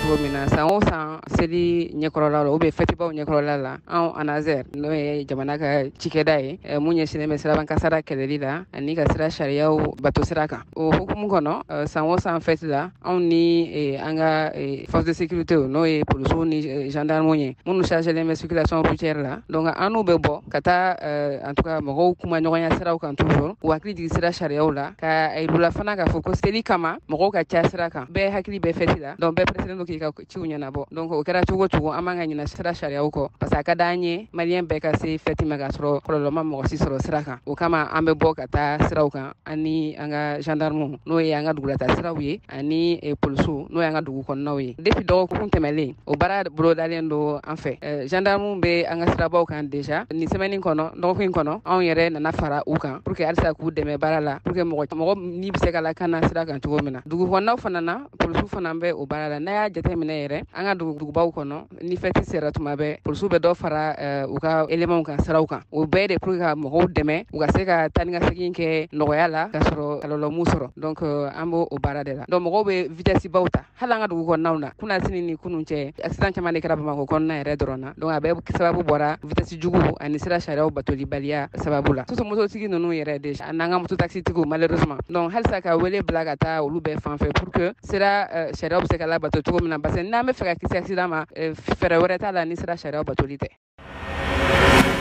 cogo min na, san o san, seli ɲɛkɔrɔla la ou bien fɛtibaw ɲɛkɔrɔla la, anw ANASER, n'o ye jamana ka cikɛda ye mun ɲɛsinnen bɛ siraban kasara kɛlɛli la ani ka sira sariyaw bato sira kan, o hukumu kɔnɔ, san o san fɛti la, anw ni an ka force de sécurité, n'o ye polisiw ni gendarmew ye minnu chargelen bɛ circulation routière la, donc an n'u bɛ bɔ ka taa en tout cas mɔgɔw kuma ɲɔgɔnya siraw kan, toujours u hakili jigin sira sariyaw la, ka yir'u la fana k'a fɔ ko seli kama mɔgɔw ka ca sira kan, bɛɛ hakili bɛ fɛti la, donc bɛɛ presselen don k'i ka ciw ɲɛnabɔ. Donc o kɛra cogo cogo, an man ka ɲinɛ sira sariyaw kɔ, parce que a ka d'an ye Malien bɛɛ ka se fɛti ma k'a sɔrɔ kɔlɔlɔ ma mɔgɔ si sɔrɔ sira kan. O kama an bɛ bɔ ka taa siraw kan, ani an ka gendarmew, n'o ye an ka dugulata siraw ye, ani polisiw, n'o y'an ka dugu kɔnɔnaw ye. Depuis dɔgɔkun tɛmɛlen, o baara bolodalen don an fɛ. Gendarmew bɛ an ka sirabaw kan déjà. Nin semaine kɔnɔ, dɔgɔkun in kɔnɔ, anw yɛrɛ nana fara u kan pour que halisa k'u dɛmɛ baara la, pour que mɔgɔ mɔgɔ ni bɛ se ka lakana sira kan cogo min na. Dugu kɔnɔnaw fana na, polisiw fana bɛ o baara la. N'a y'a jateminɛ yɛrɛ, an ka dugubaw kɔnɔ, ni fɛti sera, tuma bɛɛ polisiw bɛ dɔ fara u ka éléments kan siraw kan. O bɛɛ de pour que ka mɔgɔw dɛmɛ u ka se ka taa ni ka segin kɛ nɔgɔya la ka sɔrɔ kɔlɔlɔ m'u sɔrɔ. Donc an b'o o baara de la. Donc mɔgɔw bɛ vitesse baw ta hali an ka dugu kɔnɔnaw na. Kunasini ni kunun cɛ, accident caman de kɛra Bamakɔ kɔnɔna yɛrɛ dɔrɔn na. Donc a bɛɛ sababu bɔra vitesse jugu ani sira sariyaw batolibaliya sababu la, surtout mototigi ninnu yɛrɛ de a n'an ka moto taxitigiw, malheureusement. Donc halisa ka wele bila ka taa olu bɛɛ fan fɛ pour que sira sariyaw bɛ se ka labato cogo min na, parce que n'an bɛ fɛ ka kisi accident ma, fɛɛrɛ wɛrɛ t'a la ni sira sariyaw batoli tɛ.